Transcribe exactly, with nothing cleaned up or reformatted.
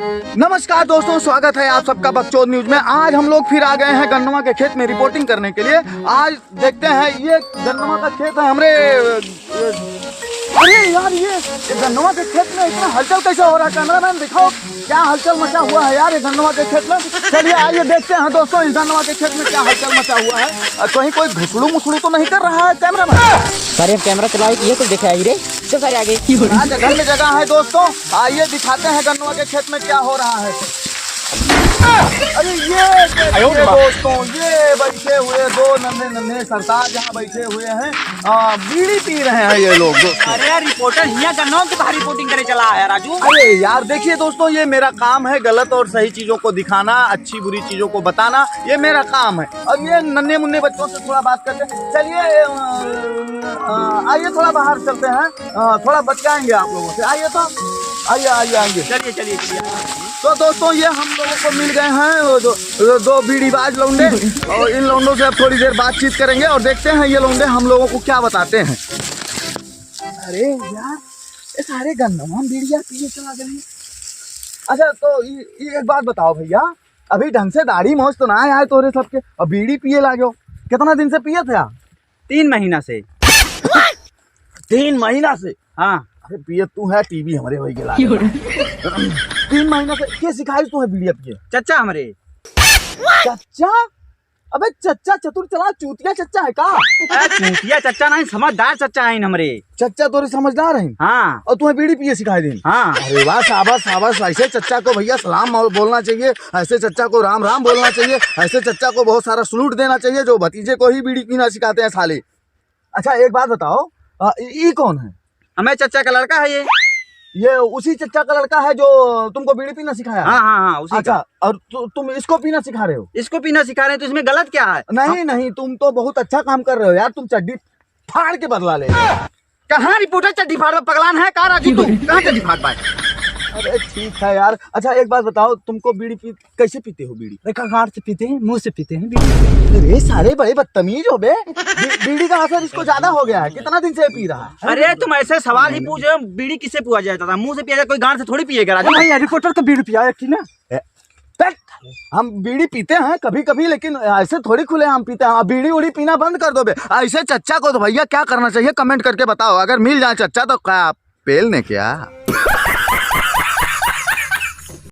नमस्कार दोस्तों, स्वागत है आप सबका बकचोद न्यूज में। आज हम लोग फिर आ गए हैं गन्नवा के खेत में रिपोर्टिंग करने के लिए। आज देखते हैं, ये गन्नवा का खेत है हमरे। अरे यार, ये, ये गन्नवा के खेत में इतना हलचल कैसे हो रहा है? कैमरामैन, दिखाओ, क्या हलचल मचा हुआ है यार ये गन्नवा के खेत में। चलिए, आइए, देखते हैं दोस्तों, इस गन्नवा के खेत में क्या हलचल मचा हुआ है। अ, कहीं कोई घुसड़ू मुसड़ू तो नहीं कर रहा है कैमरामैन? सारे, अब कैमरा चलाओ, ये तो देखे आई रे। चल सारे, आगे। हाँ, जगह में जगह है दोस्तों, आइए, दिखाते हैं गन्नवा के खेत में क्या हो रहा है। अरे, ये देखिए दोस्तों, ये बैठे हुए दो नन्हे नन्हे सरताज यहाँ बैठे हुए हैं, आ, बीड़ी पी रहे हैं ये लोग, दोस्तों। अरे यार, रिपोर्टर हियाँ गन्नवा की बाहर रिपोर्टिंग करे चला आया, राजू। अरे यार, देखिए दोस्तों, ये मेरा काम है गलत और सही चीजों को दिखाना, अच्छी बुरी चीजों को बताना, ये मेरा काम है। अब ये नन्हे मुन्ने बच्चों से थोड़ा बात करते हैं। चलिए, अ, अ, आइए, थोड़ा बाहर चलते हैं, अ, थोड़ा बतियाएंगे आप लोगों से। आइए तो, आइए, आइए, आइए। चलिए, चलिए, चलिए। तो दोस्तों, ये हम लोगों को मिल गए हैं वो दो, दो बीड़ीबाज लौंडे, और इन लौंडों से अब थोड़ी देर बातचीत करेंगे और देखते हैं ये लौंडे हम लोगों को क्या बताते हैं। अरे यार, ये सारे गन्नवा में बीड़िया पिए चला गए हैं। अच्छा, तो ये, ये एक बात बताओ भैया, अभी ढंग से दाढ़ी मोछ तो ना आया है तोरे सबके, और बीड़ी पिए लागे हो। कितना दिन से पिए थे आप? तीन महीना से। तीन महीना से? हाँ। अरे पिए तू है, टीवी हमरे होई गेला। तीन महीना से के सिखाई तू है बीड़िया पिए? चच्चा हमरे। चच्चा? अबे चच्चा चतुर चला चूतिया चच्चा है का? अरे चूतिया चच्चा नहीं, समझदार चच्चा है हमरे। चच्चा तोरे समझदार हैं? हाँ। और तुम्हें बीड़ी पिए सिखाए दिन? हाँ। अरे वाह, शाबाश, शाबाश। ऐसे चच्चा को भैया सलाम बोल-, बोलना चाहिए, ऐसे चच्चा को राम राम बोलना चाहिए, ऐसे चच्चा को बहुत सारा सलूट देना चाहिए जो भतीजे को ही बीड़ी पीना सिखाते हैं साले। अच्छा, एक बात बताओ, अ, ई, ई कौन है? हमें चच्चा का लड़का है ये। ये उसी चच्चा का लड़का है जो तुमको बीड़ी पीना सिखाया है? हाँ, हाँ, हाँ, उसी का। अच्छा, और तु-, तुम इसको पीना सिखा रहे हो? इसको पीना सिखा रहे हैं, तो इसमें गलत क्या है? नहीं, हम नहीं, तुम तो बहुत अच्छा काम कर रहे हो यार, तुम चड्डी फाड़ के बदला ले रहे हो। कहाँ रिपोर्टर चड्डी फाड़, पगलान है का राजू तू? कहाँ चड्डी फाड़ पाए? अरे ठीक है यार। अच्छा, एक बात बताओ, तुमको बीड़ी पी-, कैसे पीते हो बीड़ी? देखा, गांठ से पीते हैं, मुंह से पीते हैं बीड़ी। अरे सारे बड़े बदतमीज हो बे। बी-, बीड़ी का असर इसको ज्यादा हो गया है। कितना दिन से ये पी रहा है? अरे तुम ऐसे सवाल ही पूछ रहे हो, बीड़ी किससे पिया जाता था? मुंह से पिया जाए, कोई गांठ से थोड़ी पिएगा राजू। नहीं यार, रिपोर्टर तो बीड़ी पिया है, ठीक ना? ए, तट, हम बीड़ी पीते हैं कभी कभी, लेकिन ऐसे थोड़ी खुलेआम पीते हैं। अब बीड़ी उड़ी पीना बंद कर दो बे। ऐसे चच्चा को तो भैया क्या करना चाहिए, कमेंट करके बताओ। अगर मिल जाए चच्चा तो क्या पेल ने क्या?